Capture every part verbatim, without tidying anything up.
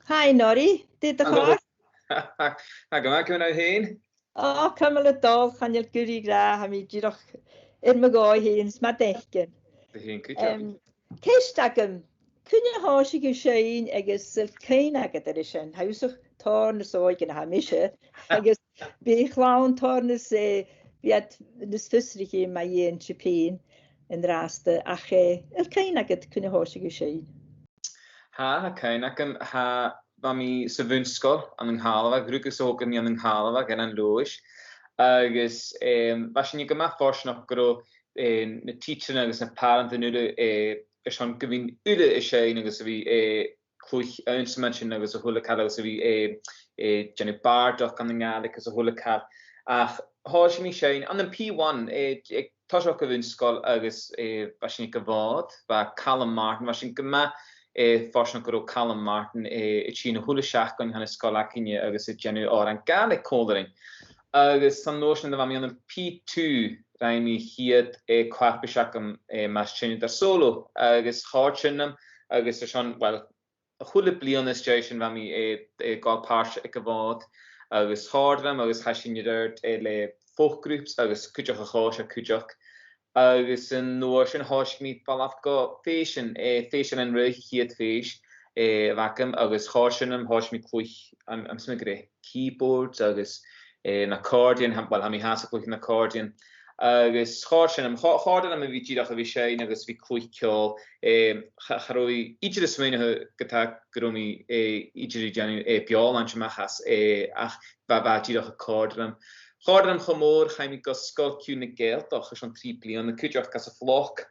Hi, Norrie. Dè do chor? Tha gu math, ciamar a tha thu fhèin? Ò, ciamar a tha thu? Chan eil gu rìribh ro mhath, tha mi dìreach air mo dhòigh fhèin, 's math d' fhaicinn. Tha thu fhèin cuideachd. Em, ceist agam, cuin a thòisich thu a' seinn agus a bheil cuimhne agad air sin? Tha thusa tòrr nas òige na tha mise, agus bidh clann tòrr nas, eh, bidh iad nas fiosraiche mu dheidhinn sibh fhèin an-dràsta, ach, eh, a bheil cuimhne agad cuin a thòisich thu a' seinn? Tha, tha cuimhne agam, tha, bha mi sa bhun-sgoil ann an Càrlabhagh, rugadh 's thogadh mi ann an Càrlabhagh, ann an Leòdhas, agus, em, bha sinne gu math fortanach gun robh, eh, na tidsearan agus na pàrantan uile, eh, airson gum bithinn uile a' seinn agus a bhith, eh, cluich anns a' mhadainn sin agus a h-uile càil agus a bhith, eh, eh, dèanamh bàrdachd ann an Gàidhlig agus a h-uile càil. Ach thòisich mi a' seinn ann am P one, eh, aig toiseach a' bhun-sgoil agus, eh, bha sinn aig a' Mhòd, bha Calum Martin, bha sinn gu math, eh, fortanach gun robh Calum Martin, eh, a' tighinn a h-uile seachdain dhan an sgoil againne agus a' dèanamh òran Gàidhlig còmhla rinn. Agus san uair sin nuair a bha mi ann am P two, rinn mi a' chiad, eh, co-fharpais agam, eh, mar seinneadair solo, agus chòrd sin rium, agus airson, well, a h-uile bliadhna às dèidh sin bha mi, eh, eh, a' gabhail pàirt aig a' Mhòd, agus chòrd e rium, agus chaidh sinn air adhart, eh, le folk groups agus cuideachd a' chòisir cuideachd. Agus an uair sin thòisich mi a' falbh gu fèisean, eh, fèisean an rud, a' chiad fhèis, eh, a bh' agam, agus chòrd sin rium, thòisich mi a' cluich, am, am, 's mi ag ràdh, keyboards agus, eh, an accordion, tha, well, tha mi fhathast a' cluich an accordion. Agus chòrd sin rium, chò-, chòrd e rium a bhith dìreach a bhith a' seinn agus a bhith a' cluich ceòl. Eh, cha, cha robh iad idir a' smaoineachadh ge-tà gun robh mi, eh, idir a' dèanamh, eh, beòshlaint a-mach às, eh, ach bha, bha e dìreach a' còrdadh rium. Chòrd e rium cho mòr, chaidh mi gu Sgoil Ciùil na Gàidhealtachd airson trì bliadhna cuideachd anns a' Phloc.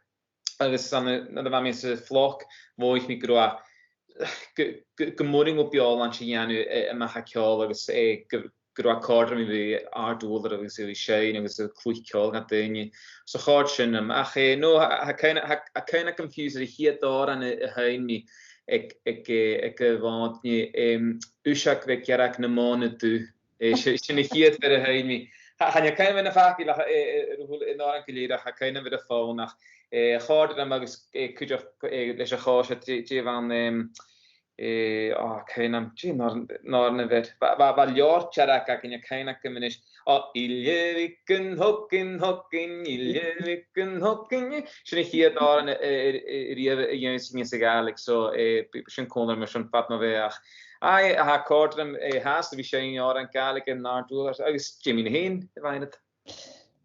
Agus ann an, nuair a bha mi anns a' Phloc, mhothaich mi gun robh e, gu, gu, gu math ro mhòr beòshlaint a dhèanamh, eh, a-mach à ceòl agus, eh, gu, gun robh e a' còrdadh rium a bhith àrd-ùrlar agus a bhith a' seinn agus a' cluich ceòl dha daoine. So chòrd sin rium. Ach, eh, no, tha, tha cuimhne, tha, tha cuimhne agam fiù 's air a' chiad òran a, a sheinn mi aig, aig, eh, aig a' Mhòd, em, Uiseag bheag dhearg na mòna dubh. Eh, si-, sin a' chiad fhear a sheinn mi. Tha, chan eil cuimhne agam air na faclan, ach, eh, eh, air a h-uile, an t-òran gu lèir, ach tha cuimhne agam air a' fòn, ach, eh, chòrd e rium agus, eh, cuideachd, eh, leis a' chòisir, dè, dè bh' ann, em, eh, ò, cuimhne agam, dè an t-òran, an t-òran a bh' air. Bha, bha, bha leabhar dearg againn, tha cuimhne agam a-nis. Ò, Ille Mhic an t-Sogain, Sogain, Ille Mhic an t-Sogain. Sin a' chiad òran, eh, eh, eh, a-riamh a dh'ionnsaich mi sa Ghàidhlig, so, eh, b-, b' e sin còmhla rium airson fad mo bheatha. Aye, tha e a' còrdadh rium, eh, fhathast a bhith a' seinn òrain Ghàidhlig an àrd-ùrlar, agus Jimmy Hane, a Mhairead.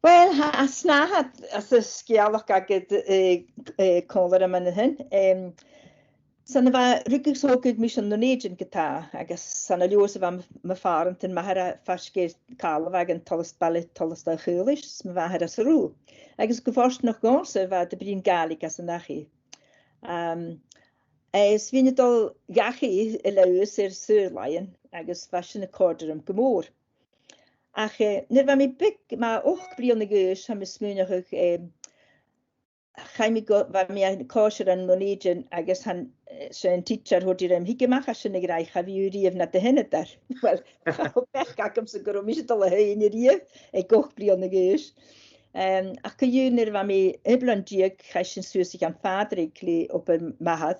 Well, tha, tha snàthad anns an sgeulachd agad, eh, eh, còmhla rium an sin. Em, 's ann a bha, rugadh 's thogadh mise ann an Dùn Èideann ge-tà, agus 's ann an Leòdhas a bha m-, mo phàrantan, m' athair à Fairge Càrlabhagh, an Tolast, baile Tolastadh a' Chaolais, 's mo mhàthair às an Rubha. Agus gu fortanach dhòmhsa bha iad a' bruidhinn Gàidhlig anns an dachaigh. Em, eh, is bhithinn a' dol dhachaigh a Leòdhas air saor-làithean, agus bha sin a' còrdadh rium gu mòr. Ach, eh, nuair a bha mi beag, mu ochd bliadhna a dh'aois, tha mi a' smaoineachadh, eh, chaidh mi gu, bha mi ann an còisir ann an Dùn Èideann agus tha an, eh, 's e an tidsear a thuirt rium, thig a-mach à sin, a ghràidh, cha bhi thu a-riamh nad sheinneadair. Well, cha robh beachd agamsa gun robh mise a' dol a sheinn a-riamh aig ochd bliadhna a dh'aois. Em, ach co-dhiù nuair a bha mi aon bliadhna deug, chaidh sinn suas a Cheann Phàdraig le obair m' athar.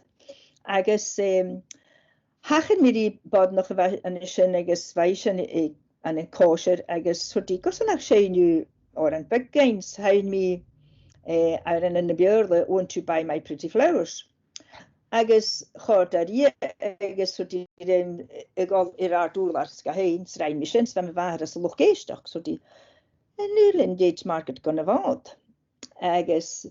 Agus, em, thachair mi ri boireannach a bha an sin agus bha ise ann an, eh, ann an còisir agus thuirt i, carson nach seinn thu òran beag dhuinn? 'S sheinn mi, eh, òran anns a' Bheurla, Won't You Buy My Pretty Flowers? Agus chòrd e rithe agus thuirt i rium, eh, a dhol air àrd-ùrlar 's ga sheinn, 's rinn mi sin, 's bha mo mhàthair anns an luchd-èisteachd, 's thuirt i, an urlainn dèid Margaret gun a' Mhòd. Agus,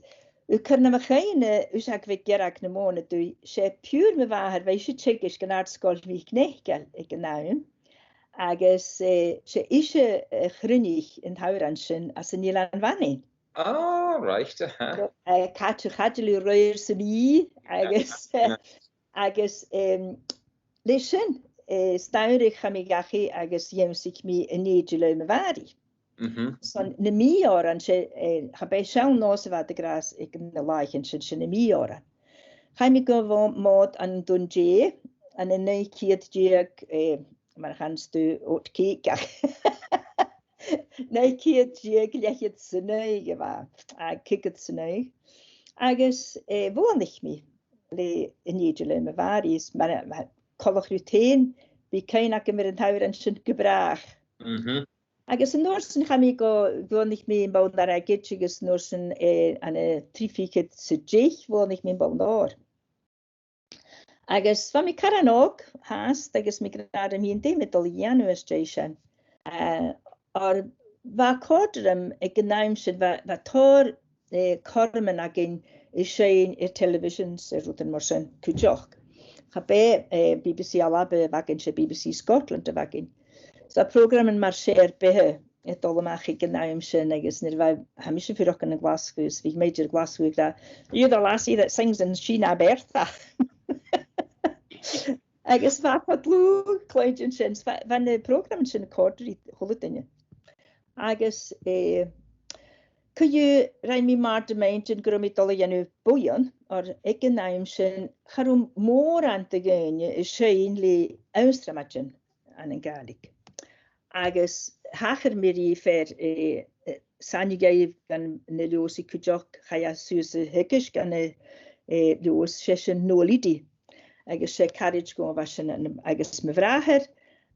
eh, cuimhne agam, eh, Uiseag bheag dhearg na mòna dubh, 's e piuthar mo mhàthar, bha ise a' teagasg ann an Àrd-sgoil MhicNeacail aig an àm. Agus, eh, 's e ise a chruinnich an t-òran sin anns an Eilean Mhanainn. Ah, right, aha. So, eh, Càit a chaidil thu, a Raghnaill, 's a-nis, agus, eh, agus, em, leis sin, eh, 's dòcha, chaidh mi dhachaigh agus dh'ionnsaich mi an èideadh le mo mhàthair. Mhm. So na mì-òrain, 's e, eh, cha b' e seann nòs a bh' ann, a ghràs, aig na làithean sin, 's e na mì-òrain. Chaidh mi gu bho-, Mòd an Dùn Dè, ann an naoi ceud deug, eh, mar a chanas tu, oat cake, ach naoi ceud deug, leth-cheud 's a naoi a bha, a, caogad 's a naoi. Agus, eh, bhuannaich mi le an èideadh le mo mhàthair, is mar, mar, coltach riut fhèin, bidh cuimhne agam air an t-òran sin gu bràth. Mhm. Agus an uair sin chaidh mi gu, bhuannaich mi am bonn airgid agus an uair sin, eh, ann an trì fichead 's a deich, bhuannaich mi am bonn òir. Agus bha mi caran òg fhathast agus mi ag ràdh rium fhìn, dè tha mi dol a dhèanamh às dèidh sin. Eh, oir bha e a' còrdadh rium aig an àm sin, bha, bha tòrr, eh, cothroman againn a' seinn air televisions, air rudan mar sin cuideachd. Cha b' e, eh, B B C Alba a bh' againn, 's e B B C Scotland a bh' againn. So, prògraman mar sin air beatha a' dol a-mach aig an àm sin, agus nuair a bha, tha mise a' fuireach ann an Glaschu, is bhiodh maide air Glaschu ag ràdh, "You're the lassie that sings in Sheena Bertha." Agus bha e dlùth cluinntinn sin, bha, bha na prògraman sin a' còrdadh ri a h-uile duine. Agus, eh, co-dhiù, rinn mi m' àrd-mhaighdeann gun robh mi dol a dhèanamh buidheann, oir aig an àm sin cha robh mòran de dhaoine a' seinn le ionnsramaidean ann an Gàidhlig. Agus thachair mi ri fear, eh, eh, 's aithne dhuibh, gun na Leòdhasaich cuideachd, chaidh e suas a theagasg ann an, eh, Leòdhas, 's e sin Noel Eadie. Agus 's e caraid dhomh a bha sin, agus mo bhràthair,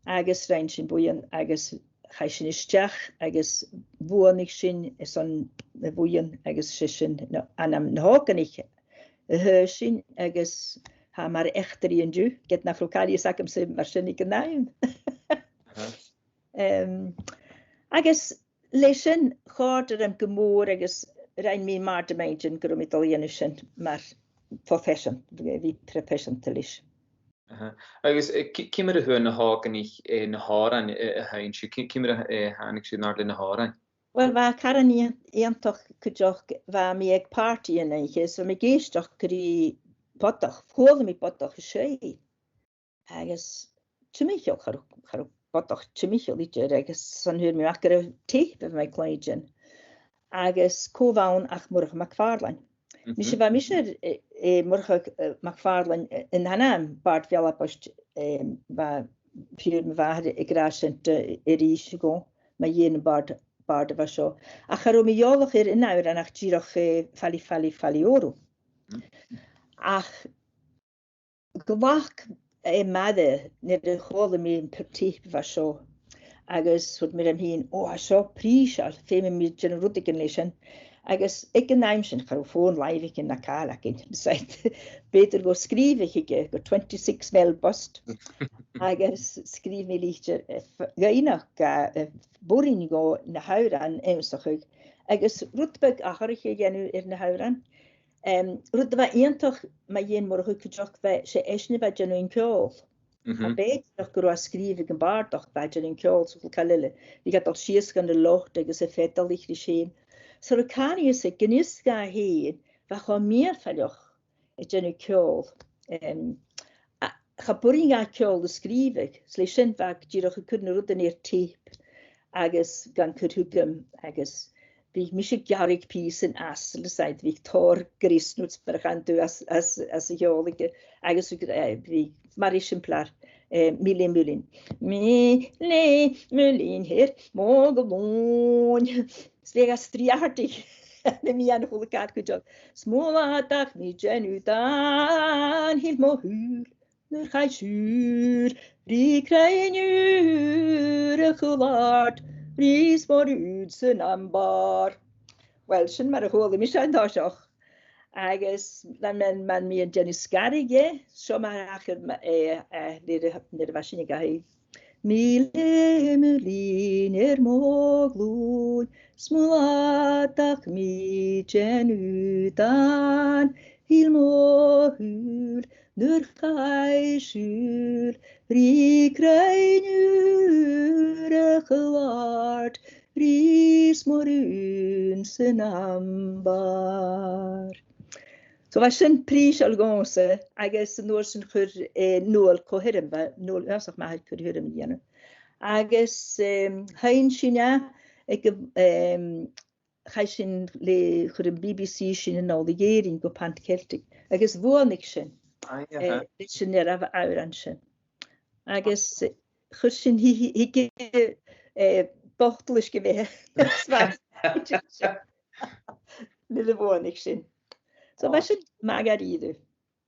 agus rinn sinn buidheann, agus chaidh sinn a-steach, agus bhuannaich sinn airson a' bhuidheann, agus 's e sin, no, ainm na h-òganaich a thagh sinn, agus tha mar eachdraidh an-diugh, ged nach robh càil a dh'fhios agamsa mar sin aig an àm. Aha. Em, agus leis sin, chòrd e rium gu mòr agus rinn mi m' àrd-mhaighdeann gun robh mi dol a dhèanamh sin mar profession, bhith proifeiseanta leis. Aha. Agus, eh, ci-, ciamar a fhuair na h-òganaich, eh, na h-òrain, eh, a sheinn sibh? Ci-, ciamar a, eh, thàinig sibh an-àirde leis na h-òrain? Uill, bha e caran ion-, iongantach cuideachd, bha mi aig party an oidhche, so bha mi ag èisteachd ri bodach, chuala mi bodach a' seinn. Agus timcheall, cha robh, cha robh bodach timcheall idir, agus 's ann fhuair mi a-mach gur e teip a bha mi a' cluinntinn. Agus cò bh' ann ach Murchadh MacPhàrlain. Mhm. Mise, bha mise air, eh, eh, Murchadh, eh, MacPhàrlain, eh, an t-ainm bàrd Bhealaboist, eh, bha piuthar mo mhàthar ag ràdh sin, eh, a-rithist dhomh, mu dheidhinn am bàrd, bàrd a bha seo. Ach cha robh mi eòlach air an òran ach dìreach, eh, Fàillidh, fàillidh, fàillidh orm. Mhm. Ach ghlac e m' aire nuair a chuala mi am p-, teip a bha seo. Agus thuirt mi rium fhìn, "Ò, tha seo prìseil, feumaidh mi dèanamh rudeigin leis sin." Agus aig an àm sin, cha robh fòn-làimhe againn na càil againn. Said, b' fheudar dhomh sgrìobhadh aige gu twenty-six Melbost. Agus sgrìobh mi litir, eh, f-, dh'fhaighnich, eh, eh, b' urrainn dhomh na h-òrain ionnsachadh. Agus rud beag atharrachadh a dhèanamh air na h-òrain. Em, rud a bha iongantach mu dheidhinn Murchadh cuideachd, bha, 's e esan a bha a' dèanamh an ceòl. Mhm. Cha b' e dìreach gun robh e a' sgrìobhadh am bàrdachd, bha e a' dèanamh an ceòl 's a h-uile càil eile. Bhiodh e a' dol sìos gun an lot agus a' fidle ris fhèin. So, bha càil a dh'fhios aige, gus a fhèin, bha e cho mìorbhaileach a' dèanamh ceòl. Em, a, cha b' urrainn dha ceòl a sgrìobhadh, 's leis sin bha e dìreach a' cur na rudan air teip agus gan cur thugam, agus bhiodh mise a' gearradh pìosan às, le said, bhiodh tòrr grease notes mar a chanas tu às, às, às a' cheòl aige, agus, eh, bhiodh mar eisimpleir, eh, Mile Muilinn. Mile Muilinn air mo ghlùin. 'S bhiodh e a' strìochadh na meadhan a h-uile càil cuideachd. 'S motha dà mhìle dhen ùdan, thill mo shùil nuair chaidh siùil, ri cruinn ùr a' chuairtein, ri smurradh san ambar. Uill, sin mar a chuala mise an toiseach. Agus lean, lean, lean mi an dèanamh sgaradh dheth, seo mar a thachair, eh, eh, nuair a, nuair a bha sinne ga h-ithe. Mile Muilinn air mo ghlùin, 's motha dà mhìle dhen ùdan, thill mo shùil nuair chaidh siùil, ri cruinn ùr a' chuairtein, ri smurradh san ambar. So bha sin prìseil dhòmhsa, agus an uair sin chuir, eh, Noel co-sheirm, bha Noel uabhasach math air cur-sheirm a dhèanamh. Agus, em, sheinn sinn e aig, em, chaidh sinn le, chuir am B B C sinn a-null a dh'Èirinn gu Pan Celtic, agus bhuannaich sinn, ah, eh, aha, leis an òran sin. Agus, eh, chuir sinn thuige, eh, botal uisge bheag. Nuair a bhuannaich sinn. So bha sin math dha-rìribh.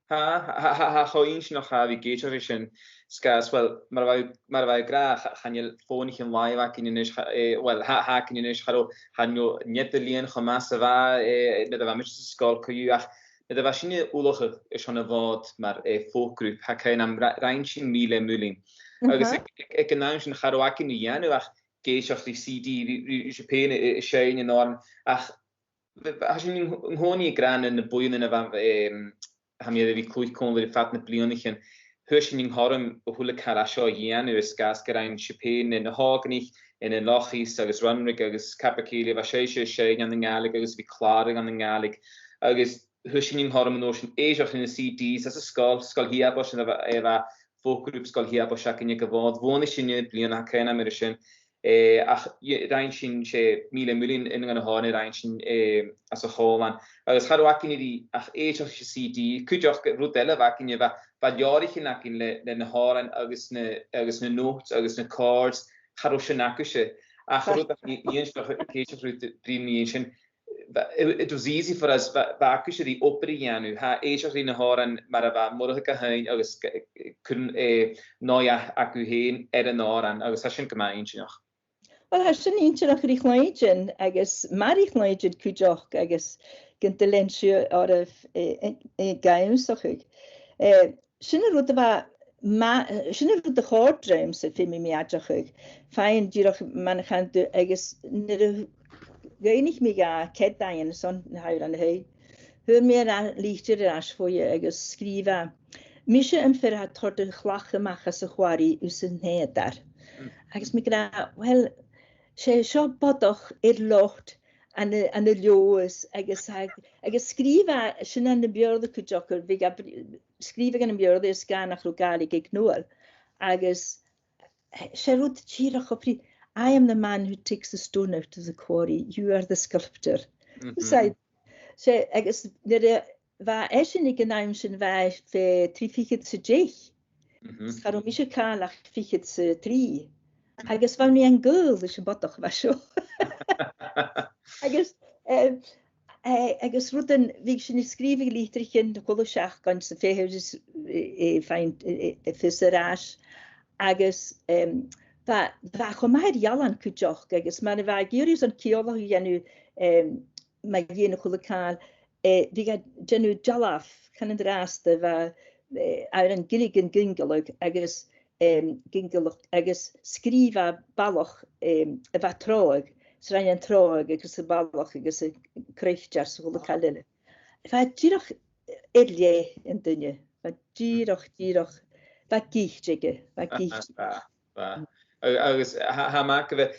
Tha, tha, tha, tha, cho inntinneach a bhith ag èisteachd ri sin, 's gu, well, mar a bha, mar a bha thu ag ràdh, cha, chan eil fònaichean-làimhe againn a-nis, cha, eh, well, tha, tha againn a-nis, cha robh, chan eil an t-eadar-lìon cho math 's a bha, eh, nuair a bha mise san sgoil co-dhiù, ach nuair a bha sinne ullachadh airson a' Mhòd mar, eh, folk group, tha cuimhn' agam, ra-, rinn sinn Mìle Muilinn. Agus aig, aig, aig an àm sin cha robh againn ri dhèanamh ach ag èisteachd ri C D, ri, ri, ri sibh fhèin a', a', a' seinn an òrain, ach bha, bha, tha sinn an-còmhnaidh ag ràdh na, na buidhnean a bha, em, tha mi air a bhith a' cluich còmhla ri fad nam bliadhnaichean. Fhuair sinn an cothrom a h-uile càil a tha seo a dhèanamh, air sgàth 's gun robh sibh fhèin ann an Òganaich, ann an Loch Ìosa agus Runrig agus Capercaillie, bha sibhse a' seinn ann an Gàidhlig agus a bhith a' clàradh ann an Gàidhlig. Agus fhuair sinn an cothrom an uair sin èisteachd ri na C Ds anns an sgoil, Sgoil Shiaboist, a bha, a bha folk group Sgoil Shiaboist againn aig a' Mhòd. Bhuannaich sinn aon bliadhna, tha cuimhn' agam air sin. Eh, ach, eh, rinn sinn, 's e Mìle Muilinn aon de na h-òrain a rinn sinn, eh, anns a' chòmhlan. Agus cha robh againn ri ach èisteachd ris an C D, cuideachd rud eile a bh' againne, bha, bha leabhraichean againn le, le na h-òrain agus na, agus na notes agus na chords, cha robh sin agaibhse. Ach an rud a tha inntinneach, ag èisteachd riut, Brian, mu dheidhinn sin, bha, it, it was easy for us, bha, bha agaibhse ri obair a dhèanamh, tha, èisteachd ri na h-òrain mar a bha Murchadh ga sheinn agus g-, g-, cuireadh, eh, an aghaidh a, agaibh fhèin air an òran, agus tha sin gu math inntinneach. Well, tha sin inntinneach ri chluinntinn, agus mar a chluinntinn cuideachd, agus gun do lean sibh oirbh, eh, eh, eh, ag ionnsachadh. Eh, sin an rud a bha ma-, sin an rud a chòrd rium-sa, feumaidh mi aideachadh. Faighinn dìreach mar a chanadh tu, agus nuair a dh'fhaighnich mi dha, ciod a th' ann airson na h-òrain a sheinn, fhuair mi an litir air ais bhuaithe agus sgrìobh e, "Mise am fear a tha a' toirt a' chlach a-mach às a' chòmhradh thusa an t-sèadair." Agus mi ag ràdh, well, 's e seo bodach air lot ann an, ann an Leòdhas, agus tha, agus sgrìobh e sin ann am Beurla cuideachd, bhiodh e br-, sgrìobhadh ann am Beurla air sgàth nach robh Gàidhlig aig Noel. Agus, eh, 's e rud dìreach cho prìobh, "I am the man who takes the stone out of the quarry, you are the sculptor." 'S e, 's e, agus nuair a bha esan aig an àm sin, bha e, eh, trì fichead 's a deich. Cha robh mise càil ach fichead 's a trì. Agus bha mi an gaol leis a' bhodach a bha seo. Agus, eh, eh, agus rudan, bhiodh sinn a' sgrìobhadh litrichean a h-uile seachdain 's a' feitheamh ris, eh, eh, faighinn, eh, eh, fios air ais. Agus, em, bha, bha e cho math air ealain cuideachd, agus mar a bha e ag iarraidh airson ciallachadh a dhèanamh, em, mu dheidhinn a h-uile càil, eh, bhiodh e a' dèanamh dealbh, chan ann an-dràsta, bha, eh, òran Gillean Gingleach agus, em, Gingleach agus sgrìobh e balach, em, a bha a' treabhadh, 's rinn e an treabhadh agus am balach agus a' croitear 's a h-uile càil eile. Bha e dìreach air leth an duine. Bha e dìreach, dìreach, bha gift aige, bha gift. Bha, bha. A-, agus tha, tha mi a' faicinn,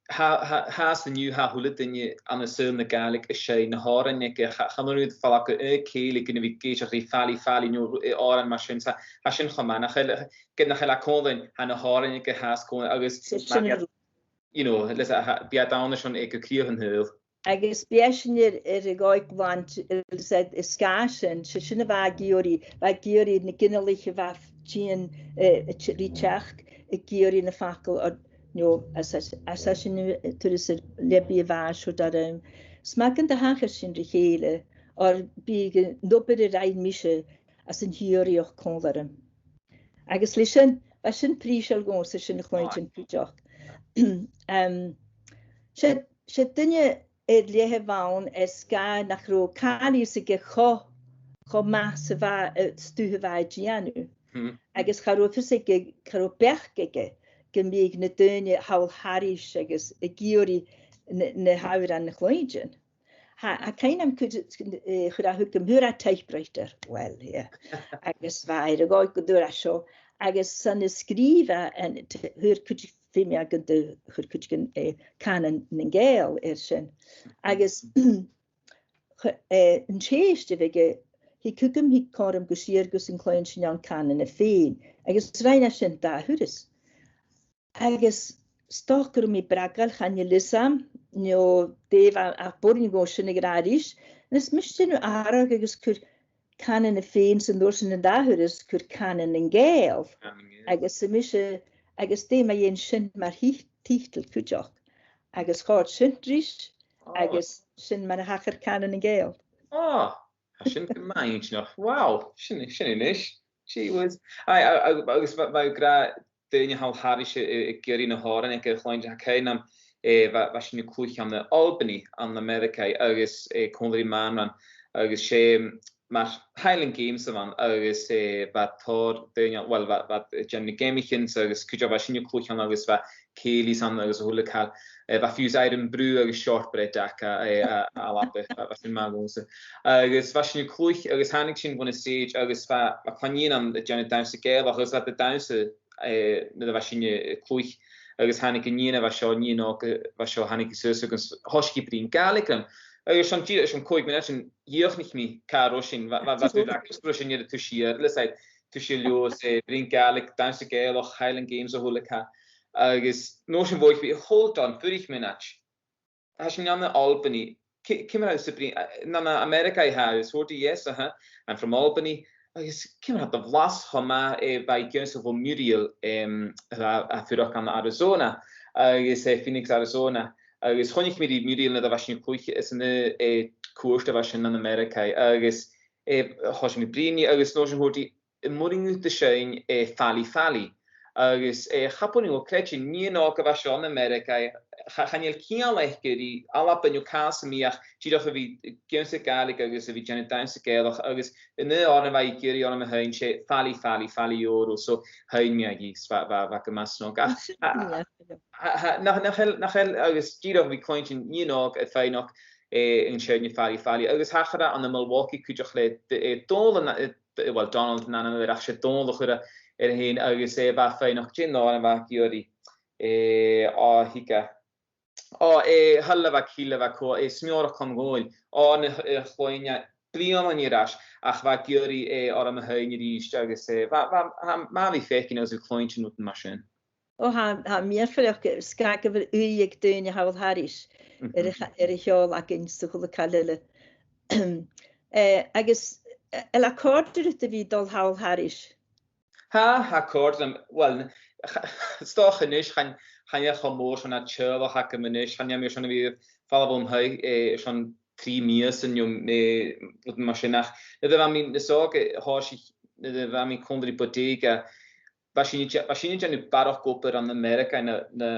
tha, tha, tha san-diugh, tha a h-uile duine ann an saoghal na Gàidhlig a' seinn na h-òrain aige, cha, chan urrainn dhut falbh gu, eh, cèilidh gun a bhith ag èisteachd ri Falaidh Falaidh no, eh, òrain mar sin, tha, tha sin cho math, nach eil, ged nach eil e còmhla rinn, tha na h-òrain aige fhathast còmhla, agus, sin, sin mar, you know, leis a, tha, bidh iad ann an sin aig a' chridhe an t-saoghail. Agus bidh esan air, air a dhòigh glan, eh, leis a, air sgàth sin, 's e sin a bha e ag iarraidh, bha e ag iarraidh na ginealaich a bha a' tighinn, eh, a' t-, ri teachd, ag iarraidh na facal, or, no, às, às, às, às an, eh, turas air leth-uair a bha seo dha rùm. 'S math gun do thachair sin ri chèile, oir bidh an obair a rinn mise às an t-sìorraidheachd còmhla rium. Agus leis sin, bha sin prìseil dhòmhsa sin a chluinntinn cuideachd. Em, 's e, 's e duine air leth a bh' ann, air sgàth nach robh càil a dh'fhios aige cho, cho math 's a bha, eh, stuth a bha e a' dèanamh. Agus cha robh fios aige, cha robh beachd aige gum biodh na daoine thall thairis agus ag iarraidh na, na h-òrain a chluinntinn. Tha, tha cuimhn' agam cuid, eh, chuir e thugainn, fhuair e typewriter. Well, yeah. Agus bha e air a dhòigh gun d' fhuair e seo. Agus 's ann a sgrìobh e, an, t-, fhuair cuid, feumaidh gun do chuir cuideigin, eh, Cànan nan Gàidheal air sin. Agus, ch-, eh, an t-sèist a bh' aige, thig thugainn, thig còmhla rium gu sìor gus an cluinn sinn ann Cànan a' Pheinn. Agus rinn e sin dà thuras. Agus 's dòcha gun robh mi bragail, chan eil fhios agam, no dè bha, ach b' urrainn dhomh sin a ràdh ris. Agus mise a' dèanamh àrach agus cuir Cànan a' Pheinn 's an uair sin an dà thuras cuir Cànan nan Gàidheal. Cànan nan Gàidheal. Agus 's e mise, agus dè mu dheidhinn sin mar thit-, tiotal cuideachd. Agus chòrd sin ris, agus sin mar a thachair Cànan nan Gàidheal. Ò, tha sin gu math inntinneach. Wow, sin, sin a-nis. Gee whiz. Aye, a-, a-, agus bha, bha gu leòr dhaoine thall thairis a', a', ag iarraidh na h-òrain aig a' chloinn, tha cuimhn' agam, eh, bha, bha sinn a' cluich ann an Albany, ann an Ameireagaidh, agus, eh, còmhla ri m' athair, agus 's e, mar Highland Games a bh' ann, agus, eh, bha tòrr dhaoine, well, bha, bha, eh, dèanamh na geamaichean, agus cuideachd bha sinn a' cluich ann, agus bha cèilidhs ann agus a h-uile càil. Eh, bha fiù 's Irn-Bru agus shortbread aca, eh, a, a' labadh, bha, bha sin math dhòmhsa. Agus bha sinn a' cluich, agus thàinig sinn bhon an stage, agus bha, bha clann-nighean ann a' dèanamh dannsa Gàidhealach, agus bha iad a' dannsa, eh, nuair a bha sinn a', a' cluich, agus thàinig an nighean a bha seo, nighean òg a bha seo, thàinig i suas agus thòisich i a' bruidhinn Gàidhlig rium. Agus 's ann dì-, 's ann còig mionaidean, dhìochuimhnich mi càit an robh sinn, bha, bha, bha sinn air a toirt sinn air an taigh-sìor, le, like, taigh-sìor leotha, eh, bruidhinn Gàidhlig, dannsa Gàidhealach, Highland Games, a h-uile càil. Agus an uair sin bha mi, hold on, fuirich mionaid. Tha sinn ann an Albany. Ci-, ciamar a tha sibh a' bruidhinn, eh, ann an Ameireagaidh a tha thu? Is thuirt i, yes, uh-huh, I'm from Albany. Agus ciamar a tha do bhlas cho math, eh, bha i ag ionnsachadh bho Muriel, em, a, a tha a' fuireach ann an Arizona, agus, eh, Phoenix, Arizona. Agus chunnaic mi ri Muriel nuair a bha sinn a' cluich anns an, eh, cuairt a bha sin ann an Ameireagaidh. Agus, eh, thòisich mi a' bruidhinn rithe, agus an uair sin thuirt i, am b' urrainn dhut seinn, eh, Fally Fally. Agus, eh, cha b' urrainn dhomh creidsinn, nighean òg a bha seo ann an Ameireagaidh, cha, chan eil ceangal aice ri Alba no càil sam bith ach dìreach a bhith ag ionnsachadh Gàidhlig agus a bhith a' dèanamh dannsa Gàidhealach, agus an aon òran a bha i ag iarraidh orm a sheinn, 's e Fally Fally, Fally Oro, so sheinn mi e dhi, 's bha, bha, bha e gu math snog. Ach, a, a, a, nach, nach eil, nach eil, agus dìreach a bhith a' cluinntinn nighean òg a' faighneachd, eh, an seinn Fally Fally. Agus thachair e ann am Milwaukee cuideachd le, eh, Dòmhnall, eh, d-, well, Donald an t-ainm a bh' air, ach 's e Dòmhnall a chuir e air fhèin, agus, eh, bha e a' faighneachd, dè an t-òran a bha e ag iarraidh, eh, o, thig e. O, eh, Thuilleadh Mhac Cille Mhac Cumhaill, eh, Smeòrach Chon Ghobhainn, o, na, eh, chluinn e bliadhnaichean air ais, ach bha e ag iarraidh, eh, orm a sheinn a-rithist, agus, eh, bha, bha, bha, math a bhith a' faicinn agus a' cluinntinn rudan mar sin. O, tha, tha mi air faireachdainn, 's e gu bheil ùidh aig daoine thall thairis air a, air a' cheòl againn 's a h-uile càil eile. Eh, agus, eh, a bheil e a' còrdadh riut a bhith a' dol thall thairis? Tha, tha e a' còrdadh rium, well, cha-, 's dòcha a-nis, chan, chan eil e cho mòr, 's ann an teaghlach agam a-nis, chan eil mi airson a bhith a' falbh bhon taigh, eh, airson trì mìosan no, eh, rudan mar sin, ach nuair a bha mi nas òige, thòisich, nuair a bha mi còmhla ri Bodega, bha sinn a' dè-, bha sinn a' dèanamh barrachd obair ann an Ameireagaidh na, na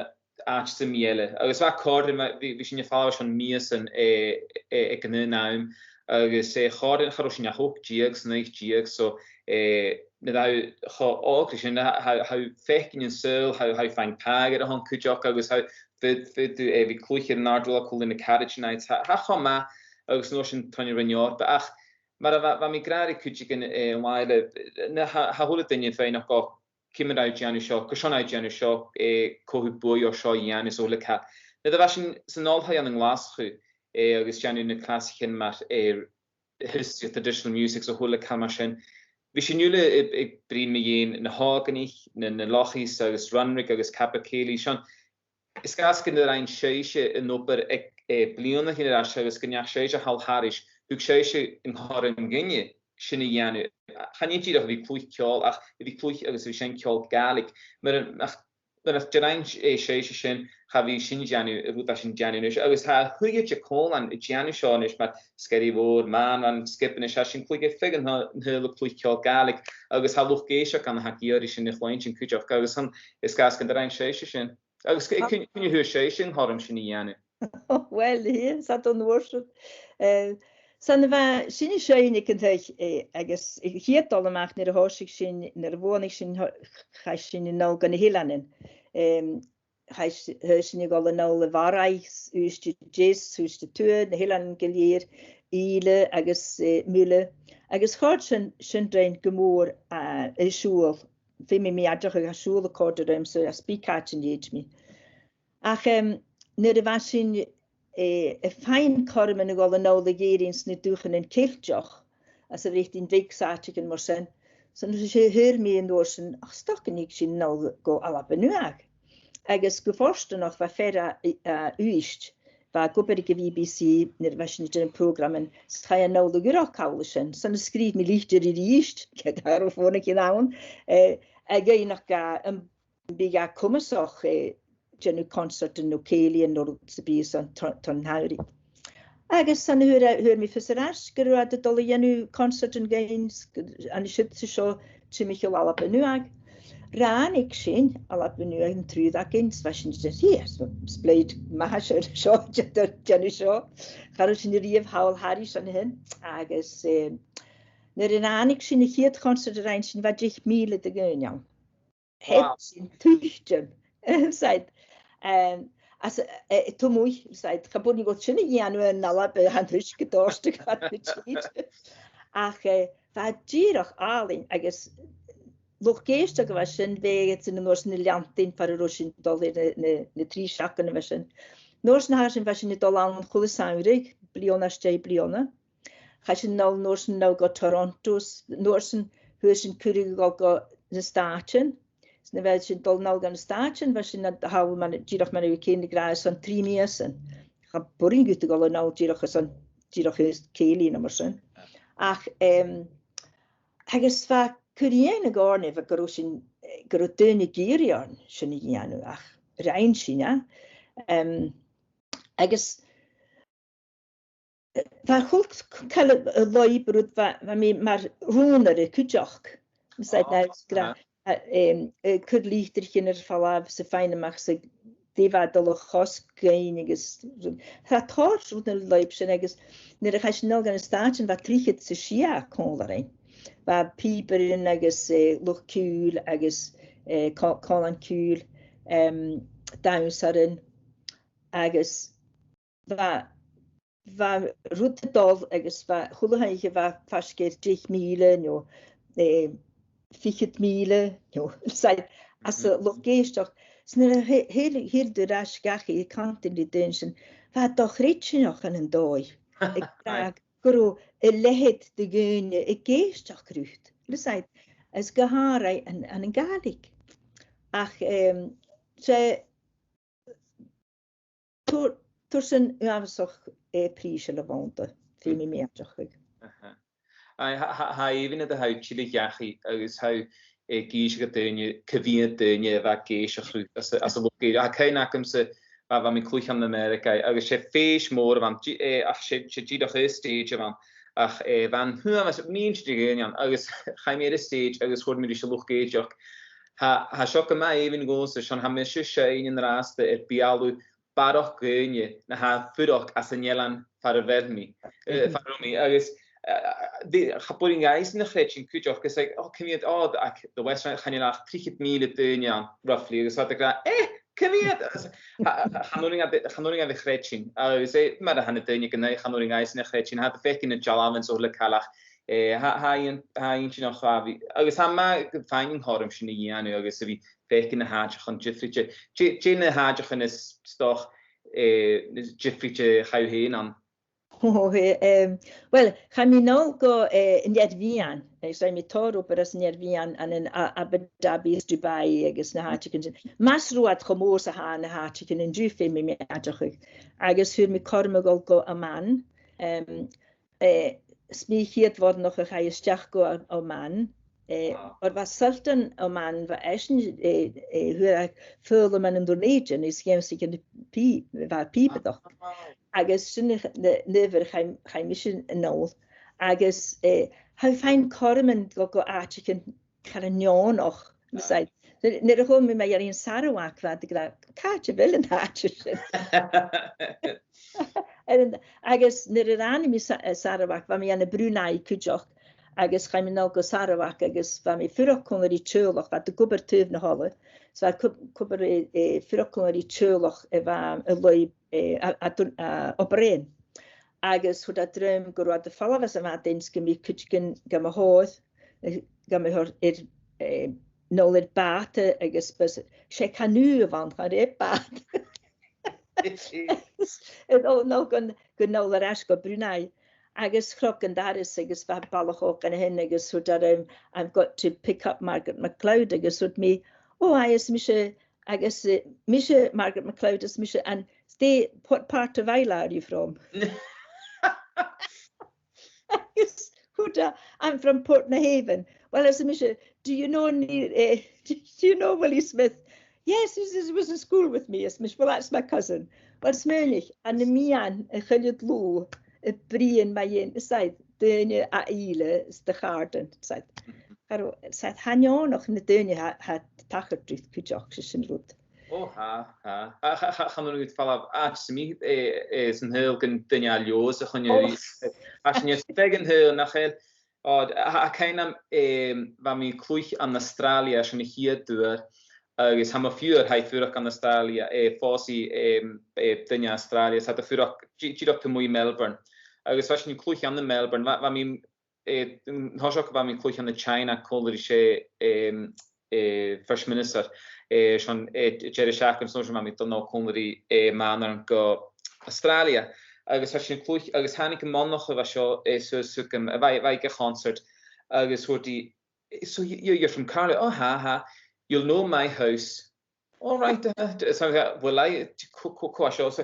àiteachan eile. Agus bha e a' còrdadh rium, bha, bha, bha sinn a' falbh airson mìosan, eh, eh, aig an aon àm. Agus, eh, chòrd e, cha robh sinn ach ochd deug 's a naoi deug, so, eh, nuair a tha thu cho òg ri sin, tha, tha, tha thu a' faicinn an saoghal, tha, tha thu a' faighinn pàigheadh air a shon cuideachd, agus tha, faod-, faodaidh tu, eh, bhith a' cluich air an àrd-ùrlar còmhla ri na caraidean agad, tha, tha e cho math, agus an uair sin tòisicheas tu ri Eòrpa. Ach mar a bha, bha mi ag ràdh ri cuideigin, eh, an latha eile, na, tha, tha a h-uile duine a' faighneachd, o, ciamar a tha thu a' dèanamh seo, carson a tha thu a' dèanamh seo, eh, cò tha buaidh air seo a dhèanamh, 's a h-uile càil. Nuair a bha sinn san oilthigh ann an Glaschu, eh, agus a' dèanamh na clasaichean mar, eh, history of traditional music, 's a h-uile càil mar sin, bha sinn uile a', a' bruidhinn mu dheidhinn na h-òigridh, na, na Lochies agus Runrig agus Capercaillie, 's ann, is e as coireach gun do rinn sibhse an obair aig, eh, bliadhnaichean air ais agus gun deach sibhse thall thairis, thug sibhse an cothrom dhuinne sin a dhèanamh. Chan e dìreach a bhith a' cluich ceòl, ach a bhith a' cluich agus a bhith a' seinn ceòl Gàidhlig. Mura, ach, mura do rinn, eh, sibhse sin, cha bhi sinn a' dèanamh an rud a tha sinn a' dèanamh a-nis. Agus tha a h-uile duine còmhla a' dèanamh seo a-nis, mar Skerry Mhòr, Mànran, Sgitheanach, 's e sin, cluich, feadhainn a tha, a tha a' cluich ceòl Gàidhlig, agus tha luchd-èisteachd ann a tha ag iarraidh sin a chluinntinn cuideachd, agus 's ann, is e as coireach gun do rinn sibhse sin. Agus c-, cùm, cùm an-dràsta sibhse an cothrom sin a dhèanamh. Well, yeah, 's e an uair sin. Eh, 's ann a bha sinn a' seinn aig an taigh, eh, agus a' chiad dol a-mach nuair a thòisich sinn, nuair a bhuannaich sinn, tho-, chaidh sinn a-null gu na h-eileanan. Em, chaidh s-, chaidh sinn a dhol a-null a Bharraigh, Uibhist a Deas, Uibhist a Tuath, na h-eileanan gu lèir, Ìle agus, eh, Muile. Agus chòrd sin, sin rinn gu mòr, eh, a' siubhal. Feumaidh mi aideachadh, tha siubhal a' còrdadh rium-sa às bith càit an tèid mi. Ach, em, nuair a bha sinn, eh, a' faighinn cothroman a dhol a-null a dh'Èirinn 's na dùthchannan Ceilteach, às a' Bhreatainn Bhig 's àiteachan mar sin, 's ann a thuirt mi an uair sin, ach 's dòcha gun tig sinn a-null gu Alba Nuadh. Agus gu fortanach bha fear à, à Uibhist, bha e ag obair aig a' B B C nuair a bha sinn a' dèanamh prògraman, 's chaidh e a-null a dh'fhuireach còmhla rinn. 'S ann a sgrìobh mi litir a-rithist, ged a bha fòn aige an uair sin, eh, a' dh'fhaighneachd, eh, am biodh e comasach, eh, dèanamh concert no cèilidh no rud sam bith san t-, tron t-samhradh. Agus 's ann a fhuair, fhuair mi fios air ais gun robh iad a' dol a dhèanamh concert againn, ann an siud 's an seo timcheall Alba Nuadh. Ràinig sinn Alba Nuadh an triùir againn, 's bha sinn dìreach, yes, splèid math seo, seo, dè, dè, dèanamh seo. Cha robh sinn a-riamh thall thairis an sin. Agus, eh, nuair a ràinig sinn a' chiad concert a rinn sinn, bha deich mìle de dhaoine ann. Wow. Theab sinn tuiteam. Said, um, as, eh, tu-muigh, said, cha b' urrainn dhomh sin a dhèanamh ann an Alba, eh, tha an t-uisge a' dòrtadh fad na tìde. Ach, eh, bha e dìreach àlainn agus luchd-èisteachd a bha sin, bha iad sin an uair sin a' leantainn far an robh sinn a' dol air na, na, na trì seachdainean a bha sin. An uair sin a tha sin, bha sinn a' dol ann a h-uile samhradh, bliadhna às dèidh bliadhna. Chaidh sinn a-nall an uair sin a-nall gu Toronto, s-, an uair sin fhuair sinn cuireadh a dhol gu na Stàitean. 'S nuair a bha sinn a' dol a-nall gu na Stàitean, bha sinn a' dol a-nall mar, dìreach mar a bha Céin ag ràdh, airson trì mìosan. Cha b' urrainn dhut a dhol a-nall dìreach airson, dìreach airson cèilidh no mar sin. Ach, em, agus bha cur-iongnadh oirnn, bha gun robh sinn, eh, gun robh daoine ag iarraidh oirnn sin a dhèanamh, ach rinn sinn e. Em, agus bha a h-uile càil a lorg rud, bha, bha mi mar rùnaire cuideachd. Said, oh, na, gra-, a, em, eh, cur litrichean air falbh 's a' faighinn a-mach 's dè bha a' dol a chosg dhuinn agus rud. Tha tòrr rud a lorg sin agus nuair a chaidh sinn a-nall gu na Stàitean, bha trithead 's a sia còmhla rinn. Bha pìobairean agus, eh, luchd-ciùil agus, eh, cò-, còmhlan ciùil, em, dannsairean agus bha, bha rud a' dol agus bha, a h-uile h-oidhche bha faisg air deich mìle no, eh, fichead mìle no, said, às a' luchd-èisteachd. 'S nuair a th-, thill, thill thu air ais dhachaigh a' cantainn ri daoine sin, bha e do-chreidsinn ann an dòigh. Ag ràdh gun robh a leithid de dhaoine ag èisteachd riut. Said, is gu h-àraidh ann, ann an Gàidhlig. Ach, em, 's e tuair, tuair sin uabhasach, eh, prìseil a bh' annta, feumaidh mi aideachadh. Aha. Aye, tha, tha, tha e a' faighinn a tha tuilleadh dhachaigh agus tha, eh, ag innse do dhaoine, cia mheud daoine a bha ag èisteachd riut às a, às a' luchd-èisteachd. Tha cuimhne agamsa, bha, bha mi a' cluich ann an Ameireagaidh, agus 's e fèis mhòr a bh' ann, eh, ach 's e, 's e dìreach aon stage a bh' ann. Ach, eh, bha an t-uabhas, mìltean de dhaoine ann, agus chaidh mi air an stage agus thuirt mi ris an luchd-èisteachd, tha, tha seo gu math èibhinn dhòmhsa, 's ann tha mise a' seinn an-dràsta air beulaibh barrachd dhaoine na tha a' fuireach anns an eilean far a bheil mi, eh, far a bheil mi, agus, eh, bha, cha b' urrainn dhaibhsan a chreidsinn cuideachd, 's like, oh, cia mheud, oh, ach, the West End, chan eil ach trithead mìle daoine ann, roughly, agus tha iad ag ràdh, eh, cia mheud? Agus, cha, cha, chan urrainn dhaibh, chan urrainn dhaibh a chreidsinn, agus, eh, mar a tha na daoine gu naoi, chan urrainn dhaibhsan a chreidsinn, tha iad a' faicinn na dealbhan 's a h-uile càil, eh, tha, tha e, tha e inntinneach, a bhith, agus tha e math gum faighinn an cothrom sin a dhèanamh, agus a bhith faicinn na h-àiteachan diofraichte. Dè, dè na h-àiteachan as, 's dòcha, eh, diofraichte a chaidh thu fhèin ann? Ò, eh, em, well, chaidh mi a-nall gu, eh, an Ear Mheadhan, agus rinn mi tòrr obair anns an Ear Mheadhan ann an A-, Abu Dhabi is Dubai agus na h-àiteachan sin. Mas robh iad cho mòr 's a tha na h-àiteachan an-diugh, feumaidh mi aideachadh. Agus fhuair mi cothrom a dhol gu Amman, em, eh, 's mi a' chiad bhoireannach a chaidh a-steach gu Am-, Amman. Eh, oir bha Sultan Amman, bha esan, eh, eh, fhuair e foghlam ann an Dùn Èideann, is dh'ionnsaich e na pì-, bha e pìobaireachd. Agus sin na, na, an uair a chaidh, chaidh mise a-nall. Agus, eh, tha thu a' faighinn cothrom a dhol gu àiteachan car neònach, na said. Nuair, nuair a chuala mi mu dheidhinn Sarawak, bha iad ag ràdh, càit a bheil an t-àite sin? Air an, agus nuair a ràinig mi Sa-, eh, Sarawak, bha mi ann am Brunei cuideachd, agus chaidh mi a-nall gu Sarawak, agus bha mi a' fuireach còmhla ri teaghlach, bha iad ag obair taobh na h-ola, so bha iad ag ob-, ag obair, eh, eh, fuireach còmhla ri teaghlach a bha a' lorg, eh, a, a, a, a, obair. Agus thuirt iad rium gun robh iad a' falbh às a' mhadainn 's gum biodh cuideigin gam thoirt, eh, gam thoirt air, eh, a-nall air bàta agus bus, 's e canoe a bh' ann, cha robh bàta. Is, eh, a-nall, a-nall gun, gun a-nall air ais gu Brunei. Agus chrom an doras agus bha balach òg an sin agus thuirt e rium, "I've got to pick up Margaret MacLeod," agus thuirt mi, "Oh, aye, is mise," agus, eh, "Mise Margaret MacLeod," is mise, "And stay, what part of Islay are you from?" Agus thuirt e, "I'm from Portnahaven." "Well," is mise, "do you know any, eh, do you know Willie Smith?" "Yes, he was in school with me," is mise, "Well, that's my cousin." Well, smaoinich, ann am meadhan a' choille-dlùth, a' bruidhinn mu dheidhinn, said, daoine a' Ìle is de chàirdean, said. Cha robh, said, tha neònach na daoine tha, tha tachairt riut cuideachd, 's e sin rud. Ò, tha, tha. Tha, tha, tha, chan urrainn dhut falbh àite sam bith, eh, eh, san t-saoghal gun duine à Leòdhas a choinneamh ris. Tha sinn air feadh an t-saoghail, nach eil? Ò, tha, tha cuimhn' agam, em, bha mi a' cluich ann an Astràilia airson a' chiad turas, agus tha mo phiuthar, tha e a' fuireach ann an Astràilia, eh, phòs i, em, eh, duine à Astràilia, 's tha iad a' fuireach, dì-, dìreach taobh a-muigh Melbourne. Agus bha sinn a' cluich ann am Melbourne, bha, bha mi, eh, an toiseach bha mi a' cluich ann an China còmhla ris, em, eh, First Minister, eh, son, eh, deireadh seachdain, 's an uair sin bha mi a' dol a-null còmhla ri, eh, m' athair gu Astràilia. Agus bha sinn a' cluich, agus thàinig am monaidh a bha seo, eh, suas thugam, a bha, bha i aig a' chonsairt, agus thuirt i, "So you, you, you're from Carlisle?" "Oh, ha, ha. You'll know my house." "All right, uh, d-, so, uh, well, I, cò, cò, cò seo?" So,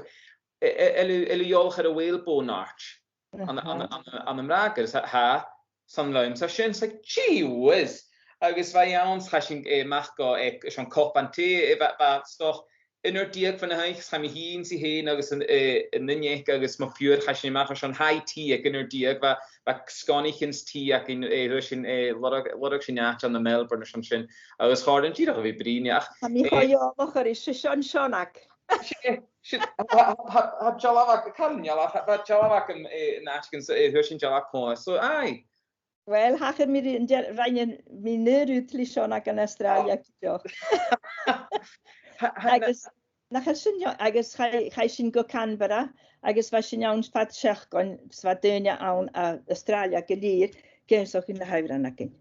eh, eh, "A bheil thu, a bheil thu eòlach air a' Whalebone Arch? An, an, an, an, an Mràgair?" "Is tha, tha." "'S ann leamsa sin." It's like, gee whiz! Agus bha i ann, 's chaidh sinn, eh, a-mach gu, eh, 's ann cupan tì, eh, bha, bha, 's dòcha, aon uair deug bhon a h-oidhche, 's chaidh mi fhìn 's i fhèin agus an, eh, an duine aice agus mo phiuthar, chaidh sinn a-mach airson high tea aig aon uair deug, bha, bha sgonaichean is tì againn, eh, an uair sin, eh, lorg, lorg sinn àite ann am Melbourne airson sin, agus chòrd e dìreach a bhith a' bruidhinn, ach, tha mi, eh, cho eòlach air, 's e Seonag. 'S e, 's e, tha, tha, tha, tha dealbh agam, chan eil dealbh, tha, tha dealbh agam, eh, an àiteigin, so, eh, fhuair sinn dealbh còmhla. So, aye. Well, thachair mi ri an deal-, rinn mi an aon rud ri Seonag ann an Astràilia cuideachd. Tha, tha, agus nach eil sin, agus chaidh, chaidh sinn gu Canberra, agus bha sinn ann fad seachdain, 's bha daoine ann à Astràilia gu lèir, ag ionnsachadh na h-òrain againn.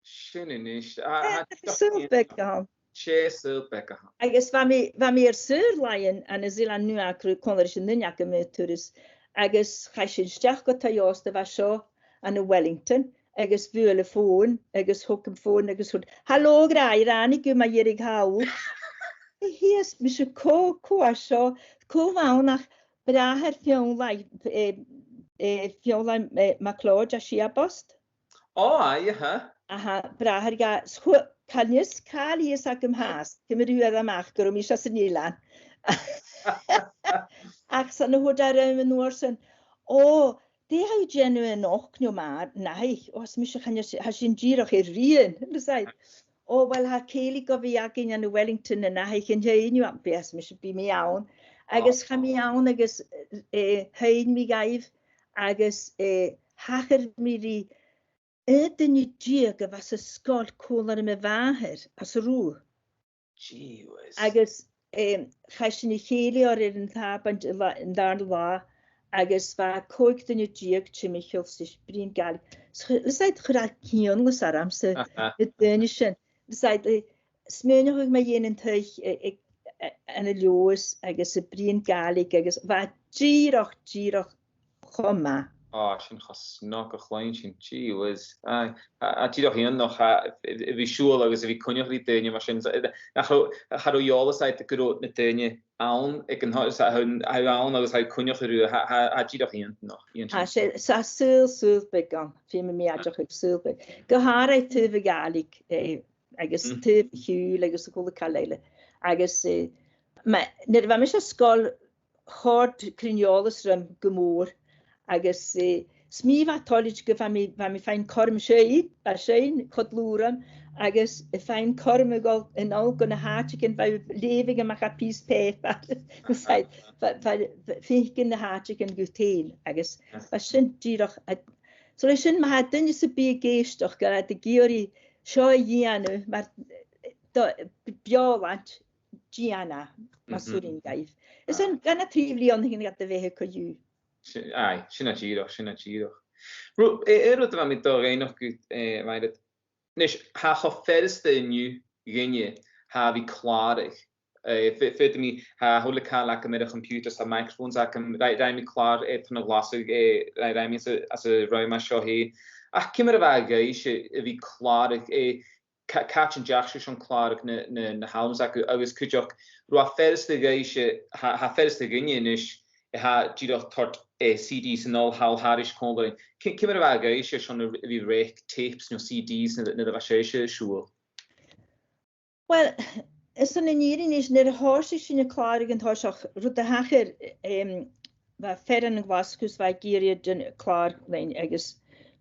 Sin a-nis. Tha, eh, tha, tha saoghal beag ann. 'S e saoghal beag a th' ann. Agus bha mi, bha mi air saor-làithean ann an Eilean Nuadh còmhla ris an duine agam air turas, agus chaidh sinn a-steach gu taigh-òsta a bha seo ann an Wellington, agus bhuail am fòn, agus thog am fòn, agus thuirt, "Halò, a ghràidh, ràinig thu mu dheireadh thall." Shìos, mise, cò, cò a tha seo, cò bh' ann ach bràthair Fionnlagh, eh, eh, Fionnlagh, eh, MacLeòid à Siabost. Ò, aye, aha. Aha, bràthair dha, s-, chu-, chan eil fhios càil a th' agam fhathast, ciamar a fhuair e a-mach gun robh mise san eilean. Ach 's ann a thuirt e rium an uair sin, "Ò, dè tha thu a' dèanamh a-nochd no mar-, a-nochd?" Ò, is mise, chan eil si-, tha sinn dìreach air rian, a-nis. Ò, uill, tha cèilidh gu bhith againn ann an Wellington a-nochd, an t-seinn thu, bidh, is mise, bidh mi ann. Agus chaidh mi ann agus, eh, sheinn mi dhaibh, agus, eh, thachair mi ri aon duine deug a bha san sgoil còmhla ri mo mhàthair às an Rubha. Gee whiz. Agus, em, chaidh sinn a chèilidh oirre air an t-Sàbaid an la-, an dàrna latha, agus bha còig duine deug timcheall 's a' bruidhinn Gàidhlig. 'S chu-, 's e, chuir e cianalas ormsa, na daoine sin. 'S e, eh, smaoineachadh mu dheidhinn an taigh, eh, eh, eh, ann an Leòdhas agus a' bruidhinn Gàidhlig agus bha e dìreach, dìreach cho math. Ò, sin cho snog a chluinntinn, gee whiz. Aye, a, a, dìreach iongantach, a, a, a bhith a' siubhal agus a bhith a' coinneachadh ri daoine mar sin. So, eh, nach robh, cha robh eòlas agad gun robh na daoine ann aig an t-, 's a, tha, tha ann agus tha coinneachadh riutha, tha, tha, tha dìreach iongantach, iongantach. Tha, 's e, 's e saoghal, saoghal beag ann, feumaidh mi aideachadh, saoghal beag. Gu h-àraidh taobh a' Ghàidhlig, eh, agus taobh a' chiùil agus a h-uile càil eile. Agus, eh, ma, nuair a bha mise san sgoil, chòrd cruinn-eòlas rium gu mòr, agus, eh, 's mi a bha toilichte gu bha mi, bha mi a' faighinn cothrom seinn, a' seinn cho dlùth rium, agus a' faighinn cothrom a dhol a-null gu na h-àiteachan, bha mi a' leughadh a-mach à pìos pàipear, 's e, bha, bha, bha, faicinn na h-àiteachan dhut fhèin, agus bha sin dìreach, a, so leis sin, ma tha duine sam bith ag èisteachd, gu bheil iad ag iarraidh seo a dhèanamh, mar, eh, do, b-, beòshlaint, dèan e, mas urrainn dhuibh. Is ann gun a trì bhliadhnaichean a tha iad a' bheatha co-dhiù. Sin, aye, sin e dìreach, sin e dìreach. Ru-, eh, eh, rud a bha mi a' dol a dh'fhaighneachd dhut, eh, Mairead. A-nis, tha e cho furasta an-diugh dhuinne, tha, a bhith a' clàradh. Eh, fe-, feumaidh mi, tha a h-uile càil agam air a' choimpiutair, tha microphones agam, rinn, rinn mi clàr, eh, tron a' ghlasadh, eh, rinn, rinn mi anns a', anns an rùm seo fhèin. Ach ciamar a bha e dhuibhse a bhith a' clàradh, eh, ca-, càit an deach sibh airson clàradh na, na, na h-albums agaibh, agus cuideachd, an robh e furasta dhuibhse, tha, tha e furasta dhuinne a-nis, tha, dìreach toirt, eh, C Ds a-null thall thairis còmhla rinn. Ci-, ciamar a bha e dhuibhse airson a, a bhith a' reic tapes no C Ds nuair, nuair a bha sibhse a' siubhal? Uill, 's ann an fhìrinn a-nis, nuair a thòisich sinn a' clàradh an toiseach, rud a thachair, em, bha fear ann an Glaschu 's bha e ag iarraidh a' dèanamh clàr leinn agus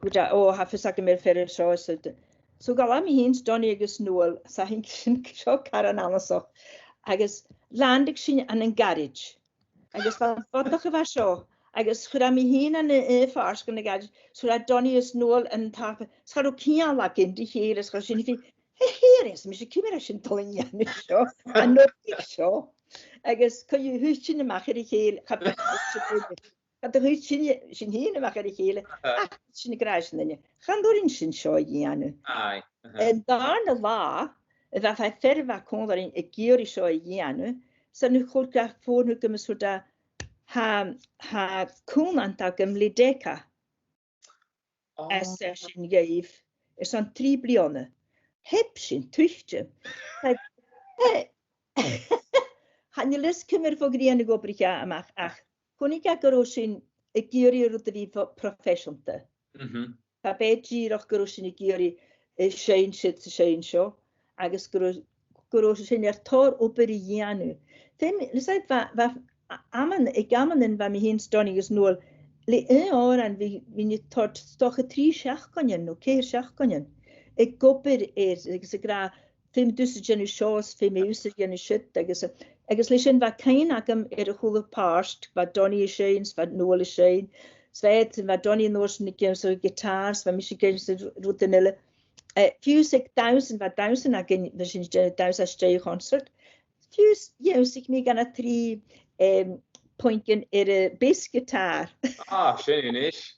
thuirt e, "Ò, tha fios agam air fear seo." So, d-, so dh'fhalbh mi fhìn 's Donnie agus Noel, 's tha sinn seo caran annasach. Agus landaig sinn ann an garaids. Agus bha am bodach a bha seo, agus chuir e mi fhìn ann an, eh, phàirc ann an garaids, 's chuir e Donnie is Noel ann an tapa, 's cha robh ceangal againn ri chèile, 's chuir sinn a' fighe, "Tha e fìor, is mise ciamar a tha sinn a' dol a dhèanamh seo, an obair seo?" Agus co-dhiù, thuit sinn a-mach air a chèile, cha b' e, cha do thuit sinn, sinn fhìn a-mach air a chèile, ach thuit sinn ag ràdh ris an duine, "Chan urrainn dhuinn seo a dhèanamh." Aye, aha. An dàrna latha, a bha fear a bha còmhla rinn ag iarraidh seo a dhèanamh, 's ann a chuir e fòn thugam is thuirt e, "Tha, tha cùmhnant agam le Decca." Ò. Is, eh, sin dhuibh, airson trì bliadhna. Theab sin tuiteam. Like, eh, chan eil fhios ciamar a bha a' ghrian ag obrachadh a-mach, ach chunnaic e gun robh sinn ag iarraidh rud a bhith fo-, proifeiseanta. Mhm. Cha b' e dìreach gun robh sinn ag iarraidh, eh, seinn siud 's a' seinn seo, agus gun robh, gun robh sinn air tòrr obair a dhèanamh. Feumaidh, leis a, bha, bha, a-, amannan, aig amannan bha mi fhìn 's Donnie agus Noel, le aon òran bha, bha sinn a' toirt 's dòcha trì seachdainean no ceithir seachdainean ag obair air, agus ag ràdh, "Feumaidh tusa dèanamh seo, is feumaidh thusa dèanamh siud," agus, agus leis sin bha cuimhne agam air a h-uile pàirt, bha Donnie a' seinn, 's bha Noel a' seinn, 's bha iad, bha Donnie an uair sin ag ionnsachadh giotàr, 's bha mise ag ionnsachadh rudan eile. Eh, fiù 's aig damhsan, bha damhsan againn, bha sinn a' dèanamh dannsa às dèidh chonsairt. Fiù 's dh'ionnsaich mi gun a trì, em, puingean air a' bass guitar. Ah, sin a-nis.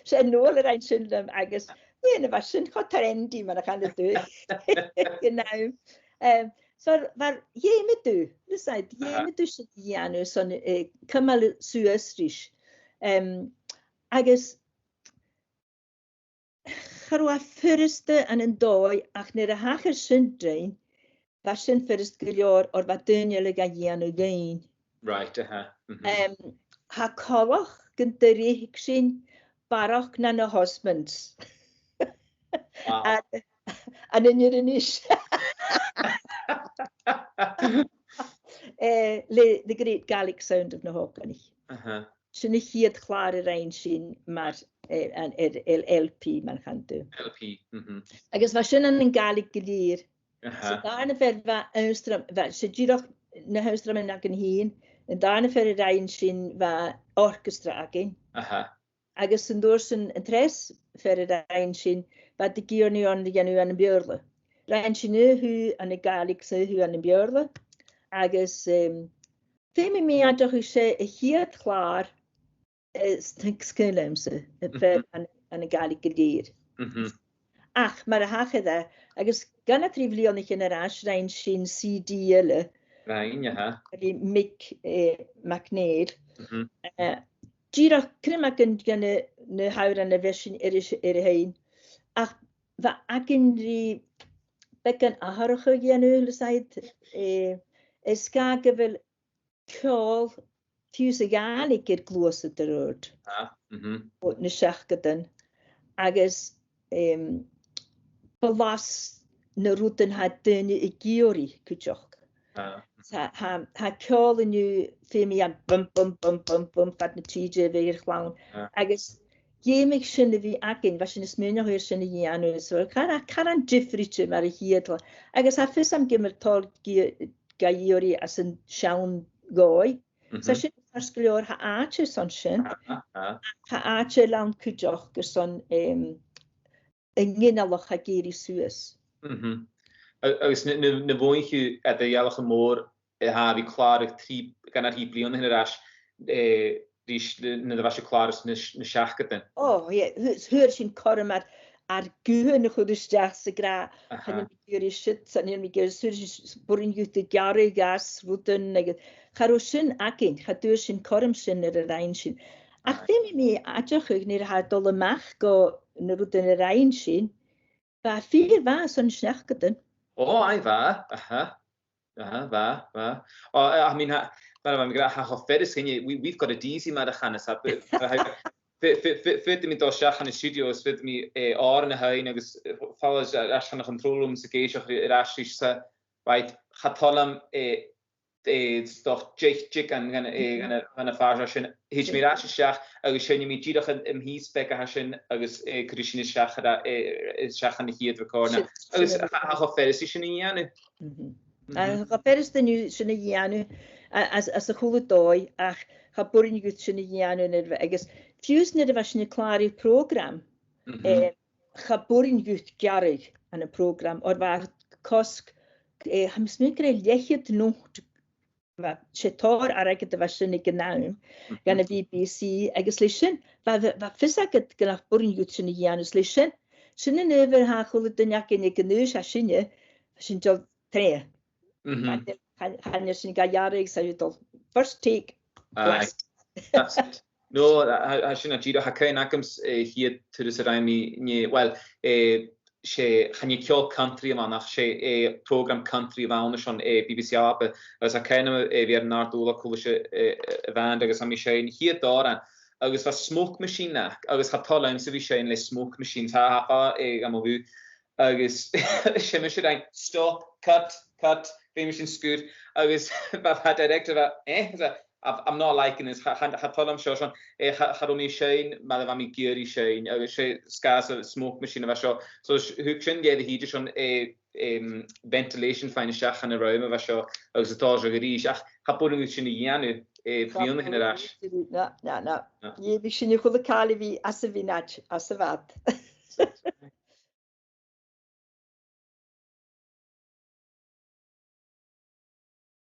'S e Noel a rinn sin leam agus dhèanadh e sin cho trendy mar a chanas tu. Genau. Em, so, mar, dh'fheumadh tu, leis a, dh'fheumadh tu sin a dhèanamh son, eh, cumail suas ris. Em, agus cha robh e furasta ann an dòigh, ach nuair a thachair sin dhuinn, bha sin furasta gu leòr, oir bha daoine eile ga dhèanamh dhuinn. Right, aha. Mhm. Em, tha coltach gun do reic sinn barrachd na na husbands. Wow. An, an innear a-nis. Eh, le The Great Gaelic Sound of na h-Òganaich. Aha. Sin a' chiad chlàr a rinn sinn mar, eh, an, air, air L P, mar a chanadh tu. L P, mhm. Agus bha sin ann an Gàidhlig gu lèir. Aha. So, an dàrna fear bha ionnsram-, bha, 's e dìreach na h-ionnsraman againn fhìn, an dàrna fear a rinn sinn bha orchestra againn. Aha. Agus an uair sin an treas fear a rinn sinn, bha iad ag iarraidh oirnn a dhèanamh ann am Beurla. Rinn sinn aon shuidhe ann an Gàidhlig 's aon shuidhe ann am Beurla. Agus, em, feumaidh mi aideachadh 's e a' chiad chlàr, eh, 's tha sgaoileadh leamsa, a' fear ann, ann an Gàidhlig gu lèir. Mhm. Ach mar a thachair e, agus gun a trì bhliadhnaichean air ais rinn sinn C D eile. Rinn, aha. Bha Mick, eh, MacNèill. Mhm. Eh, dìreach criomag gun, gun na, na h-òrain a bha sinn air a, air a sheinn. Ach bha againn ri beagan atharrachadh a dhèanamh, leis a, eh, air sgàth gu bheil ceòl fiù 's a' Ghàidhlig air gluasad air adhart. Ah, mhm. O na seachdadan. Agus, em, blas na rudan tha daoine ag iarraidh cuideachd. Ah. Tha, tha, tha ceòl an-diugh, feumaidh e bum, bum, bum, bum, bum, fad na tìde a bhith air a' chlann. Ah. Agus dh'fheumadh sin a bhith againn, bha sinn a' smaoineachadh air sin a dhèanamh, so, caran, caran diofraichte mar a chitheadh. Agus tha fios agam gum bi tòrr ga, ga iarraidh às an seann dhòigh. Mhm. So sin ceart gu leòr, tha àite airson sin. Aha, aha. Tha àite air leth cuideachd airson, em, an ginealach a tha ag èirigh suas. Mhm. A-, agus na, na, na bhuannaich thu air an dealachadh mòr, eh, a bhith a' clàradh trì, gun a trì bliadhna air ais, eh, ris na, na bha sibh a' clàradh anns na, na seachdadan? O, yeah, thu-, fhuair sinn cothrom ar, ar guthan a chur a-steach 's a ràdh, aha, chan eil mi ag iarraidh siud, chan eil mi ag iarraidh siud, 's b' urrainn dhut a ghearradh às rudan, agus cha robh sin againn, cha d' fhuair sinn cothrom sin air a rinn sinn. Ach aye, feumaidh mi aideachadh nuair a tha thu a' dol a-mach gu na rudan a rinn sinn, bha e fìor mhath airson seachdadan. O, aye, bha, aha. Aha, bha, bha. O, I mean, tha, mar a bha mi ag ràdh, tha e cho furasta dhuinne, we, we've got it easy, mar a chanas iad, but, but tha, fa-, fa-, fa-, faodaidh mi dol seachad dhan stiùidio is faodaidh mi, eh, òran a sheinn agus, eh, falbh air ais dhan a' chontrol room 's ag èisteachd air ais ris, so, right, cha toil leam, eh, eh, 's dòcha deich, deich dhan, dhan, eh, dhan, dhan a' phàirt sin. Thèid mi air ais a-steach agus seinnidh mi dìreach am, am pìos beag a tha sin agus, eh, cuiridh sinn a-steach air a, eh, a-steach anns a' chiad record. Agus tha, tha e cho furasta sin a dhèanamh. Tha e cho furasta sin a dhèanamh a, anns, anns a h-uile dòigh, ach cha b' urrainn dhut sin a dhèanamh nuair a bha, agus fiù 's nuair a bha sinn a' clàradh prògram, eh, cha b' urrainn dhut gearradh ann am prògram, oir bha cosg, eh, tha mi a' smaoineachadh gur e leth-cheud not, bha, 's e tòrr airgid a bha sin aig an àm, dhan a' B B C, agus leis sin, bha, bha, bha fios agad gun ach b' urrainn dhut sin a dhèanamh, is leis sin, sin an adhbhar a tha a h-uile duine againn aig an aois a tha sinne, tha sinn a' dol troimhe. Chan, chan, chan eil sinn ga ghearradh, 's a' dol first take, blast. That's it. No, tha, tha sin dìreach, tha cuimhne agam, eh, a' chiad turas a rinn mi, nì, well, eh, 's e, chan e ceòl country a bh' ann ach 's e, eh, prògram country a bh' ann airson, eh, B B C Alba, agus tha cuimhne agam, eh, bhith air an àrd-ùrlar còmhla ris, eh, a' bhand agus tha mi a' seinn a' chiad òran, agus bha smoke machine aca, agus cha toil leamsa a bhith a' seinn le smoke machine, tha, tha, eh, gam bhith agus 's e mise a rinn, stop, cut, cut, feumaidh sinn sgur, agus bha, bha an director, bha, eh, bha, I've, I'm not liking this, cha, cha, cha toil leam seo, seo, eh, cha, cha robh mi a' seinn mar a bha mi ag iarraidh seinn, agus 's e sgàth 's a smoke machine a bha seo. So, s-, thug sin dheth a thìde, seo, eh, em, ventilation faighinn a-steach dhan an rùm a bha seo, agus a' tòiseachadh a-rithist, ach cha b' urrainn dhut sin a dhèanamh, eh, bliadhnaichean air ais. Na, na, na. Na. Dh'fheumadh sinn a h-uile càil a bhith anns a' mhionaid, anns a' bhad.